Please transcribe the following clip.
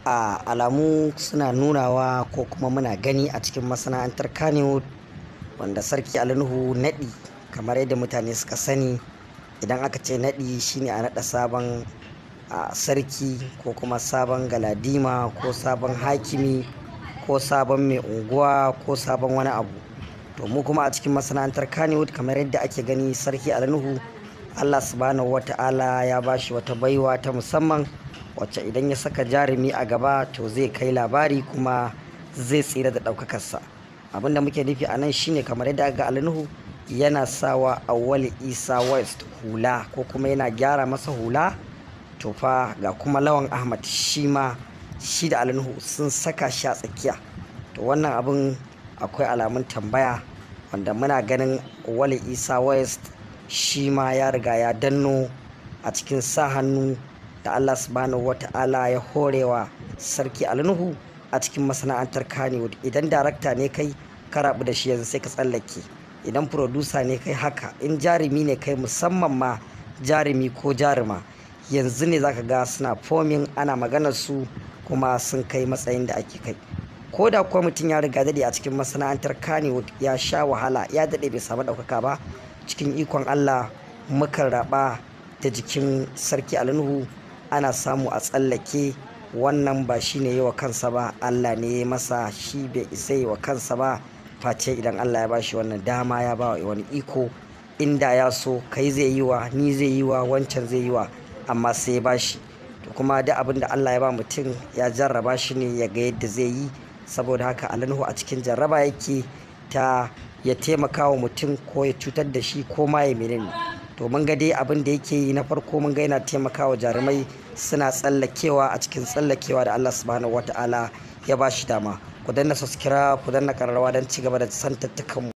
A alamu suna nunawa ko kuma muna gani a cikin masana'antar Kannywood, wanda Sarki Ali Nuhu naɗi, kamar yadda mutane suka sani, idan aka ce naɗi shine a naɗa sabon sarki ko kuma sabon galadima ko sabon hakimi ko sabon mai unguwa ko sabon wani abu. To mu kuma a cikin masana'antar Kannywood, kamar yadda ake gani, Sarki Ali Nuhu, Allah Subhanahu wata'ala ya bashi wata baiwa ta musamman wacce idan ya saka jarumi a gaba to zai kai labari kuma zai tsira da ɗaukakarsa. Abinda muke nufi a nan shine, kamar yadda aka ga Ali Nuhu yana sawa Auwalu Isa West hula ko kuma yana gyara masa hula, to fa ga kuma Lawan Ahmad, shi ma shi da Ali Nuhu sun saka shi a tsakiya. To wannan abin akwai alamun tambaya, wanda muna ganin Auwalu Isa West shi ma ya riga ya danno a cikin sa hannu da Allah Subhanahu wata'ala ya horewa Sarki Ali Nuhu a cikin masana'antar Kannywood. Idan darakta ne kai, ka rabu da shi yanzu sai ka tsallake. Idan producer ne kai haka, in jarumi ne kai, musamman ma jarumi ko jaruma, yanzu ne zaka ga suna forming, ana maganar su kuma sun kai matsayin da ake kai. Ko da kuwa mutum ya riga daɗe a cikin masana'antar Kannywood, ya sha wahala, ya daɗe bai samu ɗaukaka ba, cikin ikon Allah mukan raɓa da jikin Sarki Ali Nuhu ana samu a tsallake. Wannan ba shi ne yi wa kansa ba, Allah ne ya masa. Shi bai isa yi wa kansa ba face idan Allah ya ba shi wannan dama, ya ba wani iko. Inda ya so, kai zai yi wa, ni zai yi wa, wancan zai yi wa, amma sai ya ba shi. To kuma duk abin da Allah ya ba mutum, ya jarraba shi ne ya ga yadda zai yi. Saboda haka Ali Nuhu a cikin jarraba yake ta ya taimaka wa mutum ko ya cutar da shi ko ma ya menene. To mun ga dai abin da yake yi na farko, mun ga yana taimakawa jarumai suna tsallakewa a cikin tsallakewa da Allah Subhanahu wata'ala ya ba shi dama. Ku danna subscribe, ku danna kararrawa don ci gaba da santattukan mu.